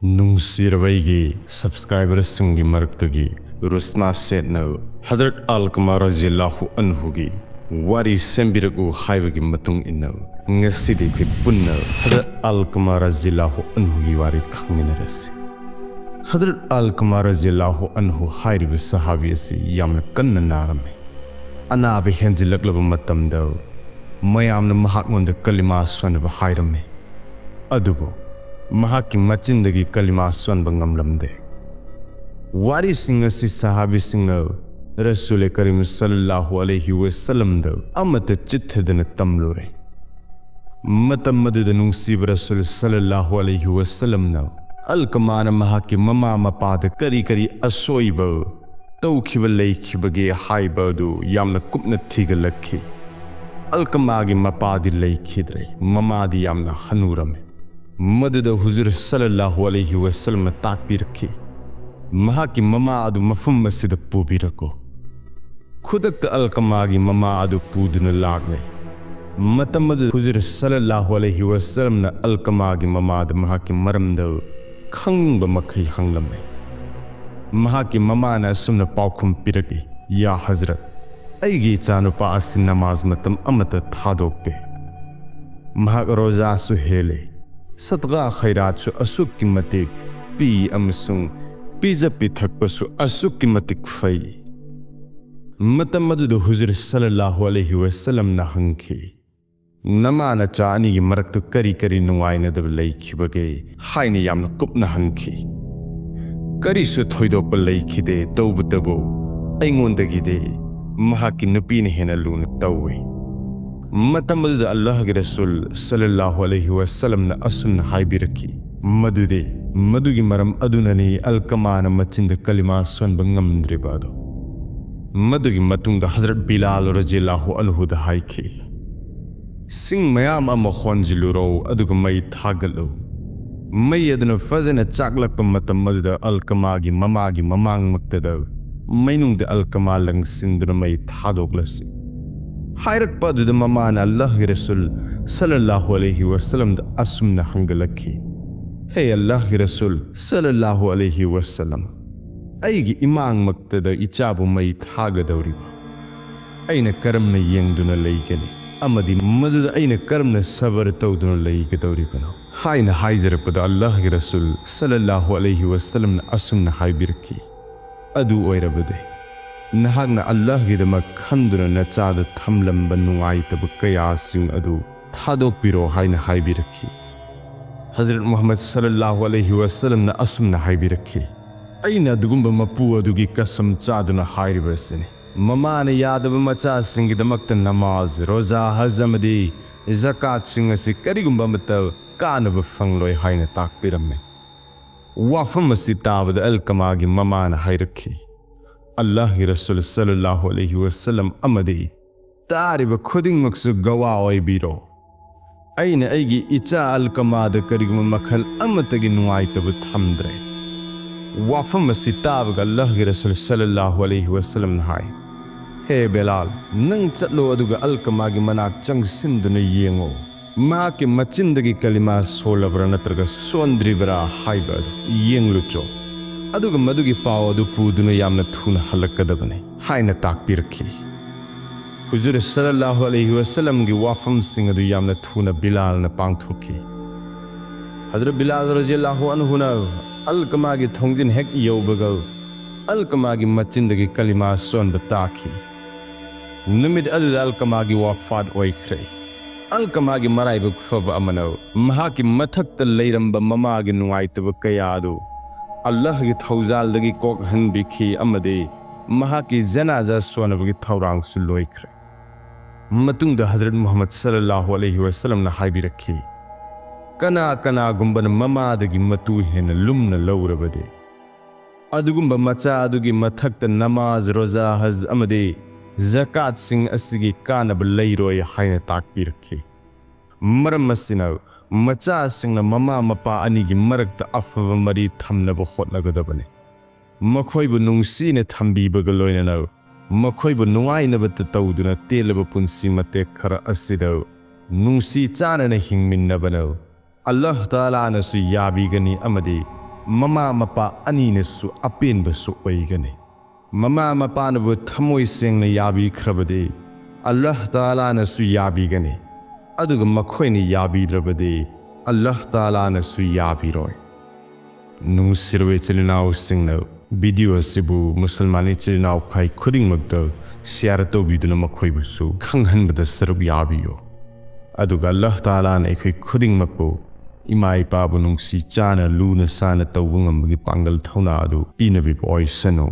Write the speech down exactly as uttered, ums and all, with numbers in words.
ꯅꯨꯡꯁꯤꯔꯕ ꯑꯩꯒꯤ subscriberꯁꯤꯡꯒꯤ ꯃꯔꯛꯇꯒꯤ ꯔꯨꯁꯃꯥ ꯁꯦꯠꯅ ꯍꯖꯔꯠ ꯑꯜꯀꯃꯥ ꯔꯖꯤꯌꯜꯂꯥꯍꯨ ꯑꯟꯍꯨꯒꯤ ꯋꯥꯔꯤ ꯁꯦꯝꯕꯤꯔꯛꯎ ꯍꯥꯏꯕꯒꯤ ꯃꯇꯨꯡ ꯏꯟꯅ ꯉꯁꯤꯗꯤ ꯑꯩꯈꯣꯏ ꯄꯨꯟꯅ ꯍꯖꯔꯠ ꯑꯜꯀꯃꯥ ꯔꯖꯤꯌꯜꯂꯥꯍꯨ ꯑꯟꯍꯨꯒꯤ ꯋꯥꯔꯤ ꯈꯪꯃꯤꯟꯅꯔꯁꯤ꯫ ꯍꯖꯔꯠ ꯑꯜꯀꯃꯥ ꯔꯖꯤꯌꯜꯂꯥꯍꯨ ꯑꯟꯍꯨ ꯍꯥꯏꯔꯤꯕ ꯁꯍꯥꯕꯤ ꯑꯁꯤ ꯌꯥꯝꯅ ꯀꯟꯅ ꯅꯥꯔꯝꯃꯤ꯫ ꯑꯅꯥꯕ ꯍꯦꯟꯖꯤꯜꯂꯛꯂꯕ ꯃꯇꯝꯗ ꯃꯌꯥꯝꯅ ꯃꯍꯥꯛꯉꯣꯟꯗ ꯀꯂꯤꯃꯥ ꯁꯣꯟꯅꯕ ꯍꯥꯏꯔꯝꯃꯤ꯫ ꯑꯗꯨꯕꯨ ꯃꯍꯥꯛꯀꯤ ꯃꯆꯤꯟꯗꯒꯤ ꯀꯂꯤꯃꯥ ꯁꯣꯟꯕ ꯉꯝꯂꯝꯗꯦ꯫ ꯋꯥꯔꯤꯁꯤꯡ ꯑꯁꯤ ꯁꯍꯥꯕꯤꯁꯤꯡꯅ ꯔꯁꯨꯜ ꯀꯔꯤꯝ ꯁꯜꯂꯜꯂꯥꯍꯨ ꯑꯂꯩꯍꯤ ꯋꯁꯜꯂꯝꯗ ꯑꯃꯠꯇ ꯆꯤꯠꯊꯗꯅ ꯇꯝꯂꯨꯔꯦ꯫ ꯃꯇꯝ ꯑꯗꯨꯗ ꯅꯨꯡꯁꯤꯕ ꯔꯁꯨꯜ ꯁꯜꯂꯜꯂꯥꯍꯨ ꯑꯂꯩꯍꯤ ꯋꯁꯜꯂꯝꯅ ꯑꯜꯀꯃꯥꯅ ꯃꯍꯥꯛꯀꯤ ꯃꯃꯥ ꯃꯄꯥꯗ ꯀꯔꯤ ꯀꯔꯤ ꯑꯁꯣꯏꯕ ꯇꯧꯈꯤꯕ ꯂꯩꯈꯤꯕꯒꯦ ꯍꯥꯏꯕ ꯑꯗꯨ ꯌꯥꯝꯅ ꯀꯨꯞꯅ ꯊꯤꯒꯠꯂꯛꯈꯤ꯫ ꯑꯜꯀꯃꯥꯒꯤ ꯃꯄꯥꯗꯤ ꯂꯩꯈꯤꯗ꯭ꯔꯦ, ꯃꯃꯥꯗꯤ ꯌꯥꯝꯅ ꯍꯅꯨꯔꯝꯃꯤ꯫ ꯃꯗꯨꯗ ꯍꯨꯖꯨꯔ ꯁꯜꯂꯜꯂꯥꯍꯨ ꯑꯂꯩꯍꯤ ꯋꯁꯜꯂꯝꯅ ꯇꯥꯛꯄꯤꯔꯛꯈꯤ, "ꯃꯍꯥꯛꯀꯤ ꯃꯃꯥ ꯑꯗꯨ ꯃꯐꯝ ꯑꯁꯤꯗ ꯄꯨꯕꯤꯔꯛꯎ꯫" ꯈꯨꯗꯛꯇ ꯑꯜꯀꯃꯥꯒꯤ ꯃꯃꯥ ꯑꯗꯨ ꯄꯨꯗꯨꯅ ꯂꯥꯛꯂꯦ꯫ ꯃꯇꯝ ꯑꯗꯨꯗ ꯍꯨꯖꯨꯔ ꯁꯜꯂꯜꯂꯥꯍꯨ ꯑꯂꯩꯍꯤ ꯋꯁꯜꯂꯝꯅ ꯑꯜꯀꯃꯥꯒꯤ ꯃꯃꯥꯗ ꯃꯍꯥꯛꯀꯤ ꯃꯔꯝꯗ ꯈꯪꯅꯤꯡꯕ ꯃꯈꯩ ꯍꯪꯂꯝꯃꯤ꯫ ꯃꯍꯥꯛꯀꯤ ꯃꯃꯥꯅ ꯑꯁꯨꯝꯅ ꯄꯥꯎꯈꯨꯝ ꯄꯤꯔꯛꯏ, "ꯌꯥ ꯍꯖꯔꯠ, ꯑꯩꯒꯤ ꯏꯆꯥꯅꯨꯄꯥ ꯑꯁꯤ ꯅꯃꯥꯖ ꯃꯇꯝ ꯑꯃꯠꯇ ꯊꯥꯗꯣꯛꯇꯦ꯫ ꯃꯍꯥꯛ ꯔꯣꯖꯥꯁꯨ ꯍꯦꯜꯂꯤ, ꯁꯗꯒꯥ ꯈꯩꯔꯥꯠꯁꯨ ꯑꯁꯨꯛꯀꯤ ꯃꯇꯤꯛ ꯄꯤ ꯑꯃꯁꯨꯡ ꯄꯤꯖ ꯄꯤꯊꯛꯄꯁꯨ ꯑꯁꯨꯛꯀꯤ ꯃꯇꯤꯛ ꯐꯩ꯫" ꯃꯇꯝ ꯑꯗꯨꯗ ꯍꯨꯖꯨꯔ ꯁꯜꯂꯜꯂꯥꯍꯨ ꯑꯂꯩꯍꯤ ꯋꯁꯜꯂꯝꯅ ꯍꯪꯈꯤ, "ꯅꯃꯥ ꯅꯆꯥ ꯑꯅꯤꯒꯤ ꯃꯔꯛꯇ ꯀꯔꯤ ꯀꯔꯤ ꯅꯨꯡꯉꯥꯏꯅꯗꯕ ꯂꯩꯈꯤꯕꯒꯦ?" ꯍꯥꯏꯅ ꯌꯥꯝꯅ ꯀꯨꯞꯅ ꯍꯪꯈꯤ꯫ "ꯀꯔꯤꯁꯨ ꯊꯣꯏꯗꯣꯛꯄ ꯂꯩꯈꯤꯗꯦ, ꯇꯧꯕꯇꯕꯨ ꯑꯩꯉꯣꯟꯗꯒꯤꯗꯤ ꯃꯍꯥꯛꯀꯤ ꯅꯨꯄꯤꯅ ꯍꯦꯟꯅ ꯂꯨꯅ ꯇꯧꯏ꯫" ꯃꯇꯝ ꯑꯗꯨꯗ ꯑꯜꯂꯥꯍꯒꯤ ꯔꯁꯨꯜ ꯁꯜꯂꯜꯂꯥꯍꯨ ꯑꯂꯩꯍꯤ ꯋꯁꯜꯂꯝꯅ ꯑꯁꯨꯝꯅ ꯍꯥꯏꯕꯤꯔꯛꯈꯤ, ꯃꯗꯨꯗꯤ ꯃꯗꯨꯒꯤ ꯃꯔꯝ ꯑꯗꯨꯅꯅꯤ ꯑꯜꯀꯃꯥꯅ ꯃꯆꯤꯟꯗ ꯀꯂꯤꯃꯥ ꯁꯣꯟꯕ ꯉꯝꯗ꯭ꯔꯤꯕ ꯑꯗꯨ꯫ ꯃꯗꯨꯒꯤ ꯃꯇꯨꯡꯗ ꯍꯖꯔꯠ ꯕꯤꯂꯥꯜ ꯔꯖꯤꯌꯜꯂꯥꯍꯨ ꯑꯟꯍꯨꯗ ꯍꯥꯏꯈꯤ, "ꯁꯤꯡ ꯃꯌꯥꯝ ꯑꯃ ꯍꯣꯟꯖꯤꯜꯂꯨꯔꯣ, ꯑꯗꯨꯒ ꯃꯩ ꯊꯥꯒꯠꯂꯨ꯫ ꯃꯩ ꯑꯗꯨꯅ ꯐꯖꯅ ꯆꯥꯛꯂꯛꯄ ꯃꯇꯝ ꯑꯗꯨꯗ ꯑꯜꯀꯃꯥꯒꯤ ꯃꯃꯥꯒꯤ ꯃꯃꯥꯡꯃꯛꯇꯗ ꯃꯩꯅꯨꯡꯗ ꯑꯜꯀꯃꯥ ꯂꯪꯁꯤꯟꯗꯨꯅ ꯃꯩ ꯊꯥꯗꯣꯛꯂꯁꯤ꯫" ꯍꯥꯏꯔꯛꯄ ꯑꯗꯨꯗ ꯃꯃꯥꯅ ꯑꯜꯂꯥꯍꯒꯤ ꯔꯁꯨꯜ ꯁꯜꯂꯜꯂꯥꯍꯨ ꯑꯂꯩꯍꯤ ꯋꯁꯜꯂꯝꯗ ꯑꯁꯨꯝꯅ ꯍꯪꯒꯠꯂꯛꯈꯤ, "ꯍꯦ ꯑꯜꯂꯥꯍꯒꯤ ꯔꯁꯨꯜ ꯁꯜꯂꯜꯂꯥꯍꯨ ꯑꯂꯩꯍꯤ ꯋꯁꯜꯂꯝ, ꯑꯩꯒꯤ ꯏꯃꯥꯡꯃꯛꯇꯗ ꯏꯆꯥꯕꯨ ꯃꯩ ꯊꯥꯒꯗꯧꯔꯤꯕ ꯑꯩꯅ ꯀꯔꯝꯅ ꯌꯦꯡꯗꯨꯅ ꯂꯩꯒꯅꯤ? ꯑꯃꯗꯤ ꯃꯗꯨꯗ ꯑꯩꯅ ꯀꯔꯝꯅ ꯁꯕꯔ ꯇꯧꯗꯨꯅ ꯂꯩꯒꯗꯧꯔꯤꯕꯅꯣ?" ꯍꯥꯏꯅ ꯍꯥꯏꯖꯔꯛꯄꯗ ꯑꯜꯂꯥꯍꯒꯤ ꯔꯁꯨꯜ ꯁꯜꯂꯜꯂꯥꯍꯨ ꯑꯂꯩꯍꯤ ꯋꯁꯜꯂꯝꯅ ꯑꯁꯨꯝꯅ ꯍꯥꯏꯕꯤꯔꯛꯈꯤ, "ꯑꯗꯨ ꯑꯣꯏꯔꯕꯗꯤ ꯅꯍꯥꯛꯅ ꯑꯜꯂꯥꯍꯒꯤꯗꯃꯛ ꯈꯟꯗꯨꯅ ꯅꯆꯥꯗ ꯊꯝꯂꯝꯕ ꯅꯨꯡꯉꯥꯏꯇꯕ ꯀꯌꯥꯁꯤꯡ ꯑꯗꯨ ꯊꯥꯗꯣꯛꯄꯤꯔꯣ" ꯍꯥꯏꯅ ꯍꯥꯏꯕꯤꯔꯛꯈꯤ꯫ ꯍꯖꯔꯠ ꯃꯨꯍꯝꯃꯗ ꯁꯜꯂꯜꯂꯥꯍꯨ ꯑꯂꯩꯍꯤ ꯋꯁꯜꯂꯝꯅ ꯑꯁꯨꯝꯅ ꯍꯥꯏꯕꯤꯔꯛꯈꯤ, "ꯑꯩꯅ ꯑꯗꯨꯒꯨꯝꯕ ꯃꯄꯨ ꯑꯗꯨꯒꯤ ꯀꯁꯝ ꯆꯥꯗꯨꯅ ꯍꯥꯏꯔꯤꯕ ꯑꯁꯤꯅꯤ, ꯃꯃꯥꯅ ꯌꯥꯗꯕ ꯃꯆꯥꯁꯤꯡꯒꯤꯗꯃꯛꯇ ꯅꯃꯥꯖ, ꯔꯣꯖꯥ, ꯍꯖ ꯑꯃꯗꯤ ꯖꯀꯥꯠꯁꯤꯡ ꯑꯁꯤ ꯀꯔꯤꯒꯨꯝꯕ ꯑꯃꯠꯇ ꯀꯥꯟꯅꯕ ꯐꯪꯂꯣꯏ" ꯍꯥꯏꯅ ꯇꯥꯛꯄꯤꯔꯝꯃꯤ꯫ ꯋꯥꯐꯝ ꯑꯁꯤ ꯇꯥꯕꯗ ꯑꯜꯀꯃꯥꯒꯤ ꯃꯃꯥꯅ ꯍꯥꯏꯔꯛꯈꯤ, "ꯑꯜꯂꯥꯍꯒꯤ ꯔꯁꯨꯜ ꯁꯜꯂꯜꯂꯥꯍꯨ ꯑꯂꯩꯍꯤ ꯋꯁꯜꯂꯝ ꯑꯃꯗꯤ ꯇꯥꯔꯤꯕ ꯈꯨꯗꯤꯡꯃꯛꯁꯨ ꯒꯋꯥ ꯑꯣꯏꯕꯤꯔꯣ꯫ ꯑꯩꯅ ꯑꯩꯒꯤ ꯏꯆꯥ ꯑꯜꯀꯃꯥꯗ ꯀꯔꯤꯒꯨꯝꯕ ꯃꯈꯜ ꯑꯃꯠꯇꯒꯤ ꯅꯨꯡꯉꯥꯏꯇꯕ ꯊꯝꯗ꯭ꯔꯦ"꯫ ꯋꯥꯐꯝ ꯑꯁꯤ ꯇꯥꯕꯒ ꯑꯜꯂꯥꯍꯒꯤ ꯔꯁꯨꯜ ꯁꯜꯂꯜꯂꯥꯍꯨ ꯑꯂꯩꯍꯤ ꯋꯁꯜꯂꯝꯅ ꯍꯥꯏ, "ꯍꯦ ꯕꯦꯂꯥꯜ, ꯅꯪ ꯆꯠꯂꯣ ꯑꯗꯨꯒ ꯑꯜꯀꯃꯥꯒꯤ ꯃꯅꯥꯛ ꯆꯪꯁꯤꯟꯗꯨꯅ ꯌꯦꯡꯉꯨ꯫ ꯃꯍꯥꯛꯀꯤ ꯃꯆꯤꯟꯗꯒꯤ ꯀꯂꯤꯃꯥ ꯁꯣꯜꯂꯕ꯭ꯔꯥ ꯅꯠꯇ꯭ꯔꯒ ꯁꯣꯟꯗ꯭ꯔꯤꯕ꯭ꯔꯥ ꯍꯥꯏꯕ ꯑꯗꯨ ꯌꯦꯡꯂꯨꯆꯣ꯫ ꯑꯗꯨꯒ ꯃꯗꯨꯒꯤ ꯄꯥꯎ ꯑꯗꯨ ꯄꯨꯗꯨꯅ ꯌꯥꯝꯅ ꯊꯨꯅ ꯍꯜꯂꯛꯀꯗꯕꯅꯤ" ꯍꯥꯏꯅ ꯇꯥꯛꯄꯤꯔꯛꯈꯤ꯫ ꯍꯨꯖꯨꯔ ꯁꯜꯂꯜꯂꯥꯍꯨ ꯑꯂꯩꯍꯤ ꯋꯁꯜꯂꯝꯒꯤ ꯋꯥꯐꯝꯁꯤꯡ ꯑꯗꯨ ꯌꯥꯝꯅ ꯊꯨꯅ ꯕꯤꯂꯥꯜꯅ ꯄꯥꯡꯊꯣꯛꯈꯤ꯫ ꯍꯖꯔꯠ ꯕꯤꯂꯥꯜ ꯔꯖꯤꯌꯜꯂꯥꯍꯨ ꯑꯟꯍꯨꯅ ꯑꯜꯀꯃꯥꯒꯤ ꯊꯣꯡꯖꯤꯟ ꯍꯦꯛ ꯌꯧꯕꯒ ꯑꯜꯀꯃꯥꯒꯤ ꯃꯆꯤꯟꯗꯒꯤ ꯀꯂꯤꯃꯥ ꯁꯣꯟꯕ ꯇꯥꯈꯤ꯫ ꯅꯨꯃꯤꯠ ꯑꯗꯨꯗ ꯑꯜꯀꯃꯥꯒꯤ ꯋꯥꯐꯥꯠ ꯑꯣꯏꯈ꯭ꯔꯦ꯫ ꯑꯜꯀꯃꯥꯒꯤ ꯃꯔꯥꯏꯕꯛ ꯐꯕ ꯑꯃꯅ ꯃꯍꯥꯛꯀꯤ ꯃꯊꯛꯇ ꯂꯩꯔꯝꯕ ꯃꯃꯥꯒꯤ ꯅꯨꯡꯉꯥꯏꯇꯕ ꯀꯌꯥ ꯑꯗꯨ ꯑꯜꯂꯥꯍꯒꯤ ꯊꯧꯖꯥꯜꯗꯒꯤ ꯀꯣꯛꯍꯟꯕꯤꯈꯤ ꯑꯃꯗꯤ ꯃꯍꯥꯛꯀꯤ ꯖꯅꯥꯖꯥ ꯁꯣꯟꯅꯕꯒꯤ ꯊꯧꯔꯥꯡꯁꯨ ꯂꯣꯏꯈ꯭ꯔꯦ꯫ ꯃꯇꯨꯡꯗ ꯍꯖꯔꯠ ꯃꯨꯍꯝꯃꯗ ꯁꯜꯂꯜꯂꯥꯍꯨ ꯑꯂꯩꯍꯤ ꯋꯁꯜꯂꯝꯅ ꯍꯥꯏꯕꯤꯔꯛꯈꯤ, "ꯀꯅꯥ ꯀꯅꯥꯒꯨꯝꯕꯅ ꯃꯃꯥꯗꯒꯤ ꯃꯇꯨ ꯍꯦꯟꯅ ꯂꯨꯝꯅ ꯂꯧꯔꯕꯗꯤ, ꯑꯗꯨꯒꯨꯝꯕ ꯃꯆꯥ ꯑꯗꯨꯒꯤ ꯃꯊꯛꯇ ꯅꯃꯥꯖ, ꯔꯣꯖꯥ, ꯍꯖ ꯑꯃꯗꯤ ꯖꯀꯥꯠꯁꯤꯡ ꯑꯁꯤꯒꯤ ꯀꯥꯟꯅꯕ ꯂꯩꯔꯣꯏ" ꯍꯥꯏꯅ ꯇꯥꯛꯄꯤꯔꯛꯈꯤ꯫ ꯃꯔꯝ ꯑꯁꯤꯅ, ꯃꯆꯥꯁꯤꯡꯅ ꯃꯃꯥ ꯃꯄꯥ ꯑꯅꯤꯒꯤ ꯃꯔꯛꯇ ꯑꯐꯕ ꯃꯔꯤ ꯊꯝꯅꯕ ꯍꯣꯠꯅꯒꯗꯕꯅꯤ꯫ ꯃꯈꯣꯏꯕꯨ ꯅꯨꯡꯁꯤꯅ ꯊꯝꯕꯤꯕꯒ ꯂꯣꯏꯅꯅ ꯃꯈꯣꯏꯕꯨ ꯅꯨꯡꯉꯥꯏꯅꯕꯇ ꯇꯧꯗꯨꯅ ꯇꯦꯜꯂꯕ ꯄꯨꯟꯁꯤ ꯃꯇꯦꯛ ꯈꯔ ꯑꯁꯤꯗ ꯅꯨꯡꯁꯤ ꯆꯥꯟꯅꯅ ꯍꯤꯡꯃꯤꯟꯅꯕꯅ ꯑꯜꯂꯥꯍ ꯇꯥꯂꯥꯅꯁꯨ ꯌꯥꯕꯤꯒꯅꯤ ꯑꯃꯗꯤ ꯃꯃꯥ ꯃꯄꯥ ꯑꯅꯤꯅꯁꯨ ꯑꯄꯦꯟꯕꯁꯨ ꯑꯣꯏꯒꯅꯤ꯫ ꯃꯃꯥ ꯃꯄꯥꯅꯕꯨ ꯊꯃꯣꯏ ꯁꯦꯡꯅ ꯌꯥꯕꯤꯈ꯭ꯔꯕꯗꯤ ꯑꯜꯂꯥꯍ ꯇꯥꯂꯥꯅꯁꯨ ꯌꯥꯕꯤꯒꯅꯤ, ꯑꯗꯨꯒ ꯃꯈꯣꯏꯅ ꯌꯥꯕꯤꯗ꯭ꯔꯕꯗꯤ ꯑꯜꯂꯥꯍ ꯇꯥꯂꯥꯅꯁꯨ ꯌꯥꯕꯤꯔꯣꯏ꯫ ꯅꯨꯡꯁꯤꯔꯕ ꯏꯆꯤꯜ ꯏꯅꯥꯎꯁꯤꯡꯅ, ꯚꯤꯗꯤꯑꯣ ꯑꯁꯤꯕꯨ ꯃꯨꯁꯜꯃꯥꯟ ꯏꯆꯤꯜ ꯏꯅꯥꯎꯈꯩ ꯈꯨꯗꯤꯡꯃꯛꯇ ꯁꯤꯌꯥꯔ ꯇꯧꯕꯤꯗꯨꯅ ꯃꯈꯣꯏꯕꯨꯁꯨ ꯈꯪꯍꯟꯕꯗ ꯁꯔꯨꯛ ꯌꯥꯕꯤꯌꯨ꯫ ꯑꯗꯨꯒ ꯑꯜꯂꯥꯍ ꯇꯥꯂꯥꯅ ꯑꯩꯈꯣꯏ ꯈꯨꯗꯤꯡꯃꯛꯄꯨ, ꯏꯃꯥ ꯏꯄꯥꯕꯨ ꯅꯨꯡꯁꯤ ꯆꯥꯅ ꯂꯨꯅ ꯁꯥꯅ ꯇꯧꯕ ꯉꯝꯕꯒꯤ ꯄꯥꯡꯒꯜ ꯊꯧꯅꯥ ꯑꯗꯨ ꯄꯤꯅꯕꯤꯕ ꯑꯣꯏꯁꯅꯨ꯫